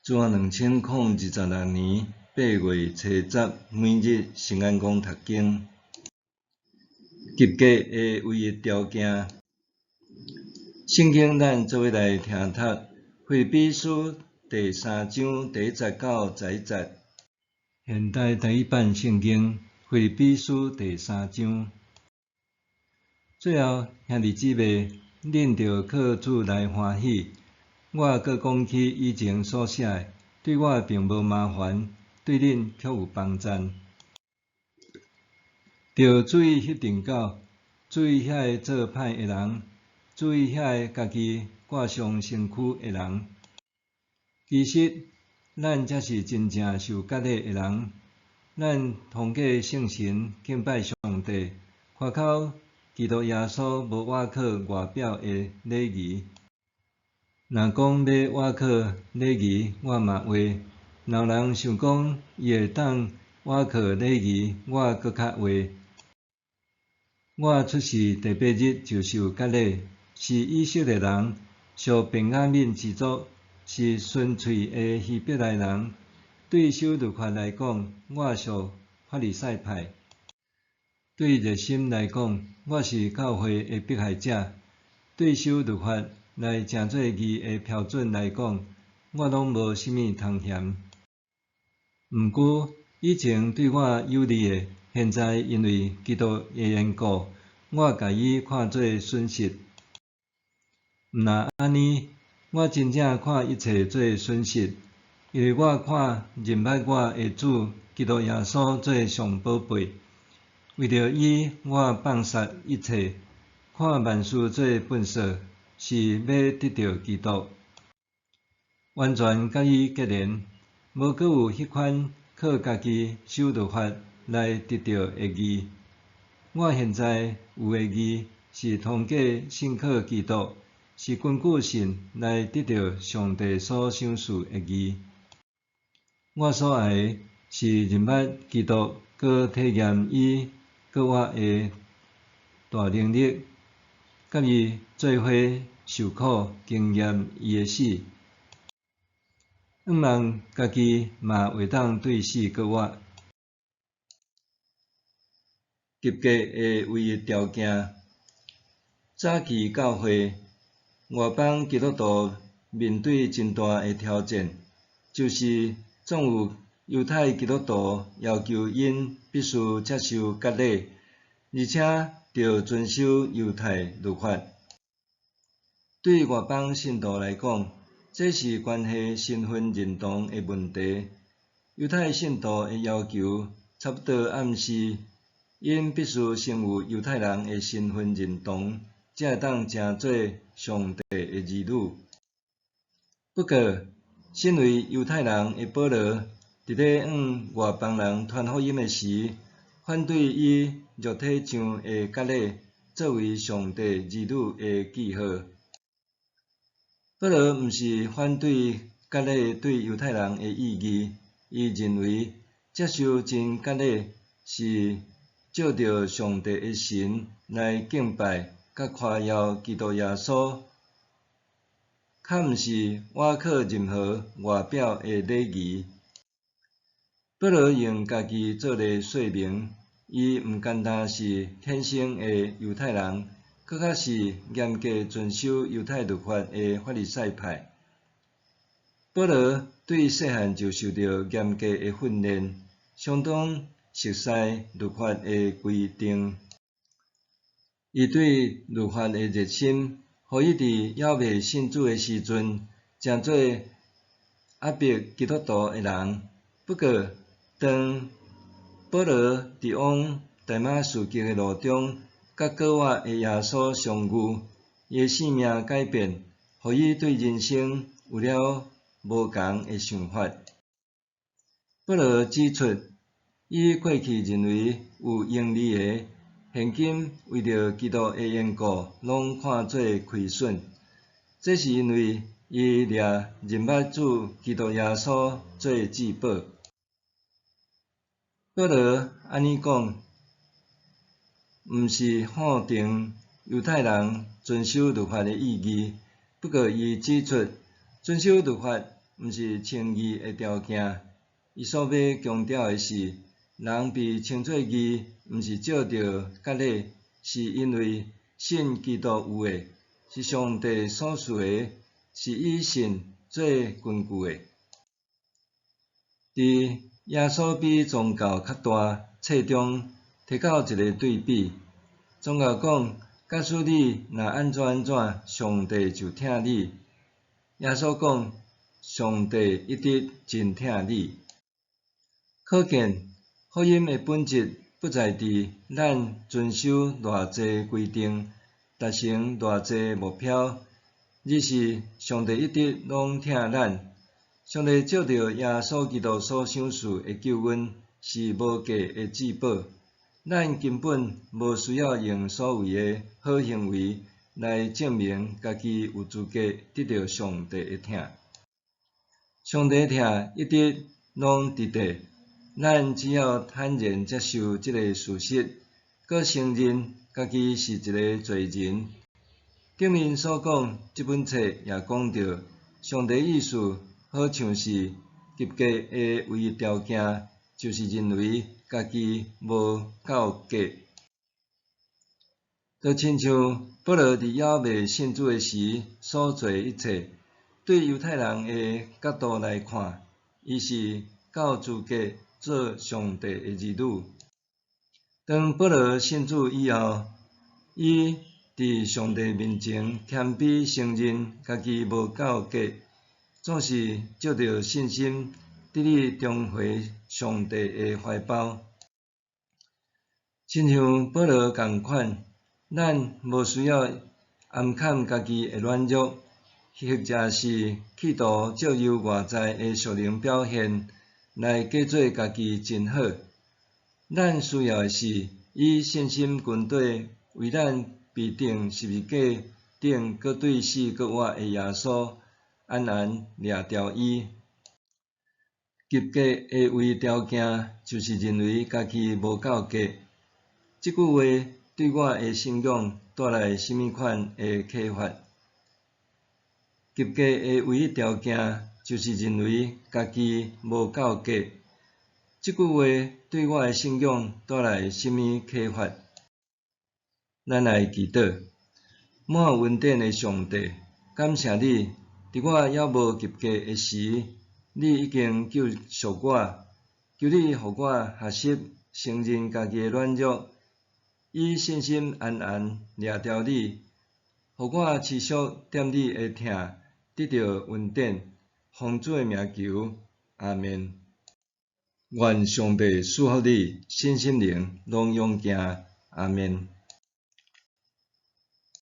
主後2026年8月初十，每日聖安公讀經。及格的唯一條件。聖經咱做伙來聽讀《腓立比書》第三章第一節到十一節。現代台語版聖經《腓立比書》第三章。最後，兄弟姊妹，恁著靠主來歡喜。我閣講起以前所寫的，對我並無麻煩，對恁卻有幫贊。著注意彼陣狗，注意遐个做歹的人，注意遐個家己掛上身軀的人。其實，咱才是真正受割禮的人。咱通過聖神敬拜上帝，誇口基督耶穌無倚靠外表的禮儀。若講欲倚靠禮儀，我嘛會；若有人想講伊會當倚靠禮儀，我閣較會。我出世第八日就受割禮，是以色列人，屬便雅憫支族，是純粹的希伯來人。對守律法來講，我屬法利賽派；對熱心來講，我是教會的迫害者。對守律法來成做義的標準來講，我攏無啥物通嫌。毋過以前對我有利的，現在因為基督的緣故，我共伊看做損失。毋但按呢，我真正看一切做損失，因為我看認捌我的主基督耶穌做上寶貝。為著伊，我放殺一切，看萬事做糞掃，是欲得著基督，完全佮伊結連，無閣有彼款靠家己守律法來得著的義。我現在有的義，是通過信靠基督，是根據信來得著上帝所賞賜的義。我所愛的是認捌基督，閣體驗伊給我的大能力，佮伊做伙受苦，經驗伊的死，向望家己嘛會當對死閣活。及格的唯一條件。早期教會外邦基督徒面對真大的挑戰，就是總有猶太基督徒要求𪜶必須接受割禮，而且著遵守猶太律法。對外邦信徒來講，這是關係身份認同的問題。猶太信徒的要求，差不多暗示𪜶必須先有猶太人的身份認同，才會當成做上帝的兒女。不過，身為猶太人的保羅，佇咧向外邦人傳福音的時，反對以肉體上的割禮作為上帝兒女的記號。保羅毋是反對割禮對猶太人的意義，伊認為接受真割禮是藉著上帝的神來敬拜佮誇耀基督耶穌，較毋是倚靠任何外表的禮儀。保羅用家己做例說明，伊毋干焦是天生的猶太人，閣較是嚴格遵守猶太律法的法利賽派。保羅對細漢就受著嚴格的訓練，相當熟悉律法的規定。伊對律法的熱心，予伊佇猶未信主的時陣，成做壓迫基督徒的人。不過，當保羅佇往大馬士革的路中，佮復活的耶穌相遇，伊的生命改變，予伊對人生有了無仝的想法。保羅指出，伊過去認為有盈利的，現今為著基督的緣故，攏看做虧損。這是因為伊掠認捌主基督耶穌做至寶。保羅按呢講，毋是否定猶太人遵守律法的意義，不過伊指出，遵守律法毋是稱義的條件。伊所欲強調的是，人被稱做義，毋是藉著割禮，是因為信基督有的，是上帝所賜的，是以信做根據的。佇耶穌比宗教較大冊中提到一个對比，宗教講，假使你若按怎按怎，上帝就疼你。耶穌講，上帝一直真疼你。可見福音的本質不在佇咱遵守偌濟規定，達成偌濟目標，而是上帝一直攏疼咱。上帝藉著耶穌基督所賞賜的救恩是無價的至寶，咱根本無需要用所謂的好行為來證明家己有資格得著上帝的疼。上帝的疼一直攏佇咧，咱只要坦然接受這个事實，閣承認家己是一个罪人。頂面所講，這本冊也講著上帝意思，好像是及格的唯一條件，就是認為家己無夠格。就親像保羅佇猶未信主的時所做的一切，對猶太人的角度來看，伊是夠資格做上帝的兒女。當保羅信主以後，伊佇上帝面前謙卑承認家己無夠格，總是藉著信心得以重回上帝的懷抱。親像保羅仝款，咱無需要掩崁家己的軟弱，或者是企圖藉由外在的屬靈表現來假做家己真好。咱需要的是以信心跟綴為咱被釘十字架頂閣對死閣活的耶穌，安然掠牢伊。及格的唯一條件，就是認為家己無夠格。這句話對我的信仰帶來啥物款的啟發？及格的唯一條件，就是認為家己無夠格。這句話對我的信仰帶來啥物啟發？咱來祈禱，滿有恩典的上帝，感謝你，佇我猶無及格的時，你已經救贖我。求你予我學習承認家己的軟弱，以信心安然掠牢你，予我持續踮你的疼，得著恩典。奉主的名求，阿們。願上帝賜福你，身心靈攏勇健，阿們。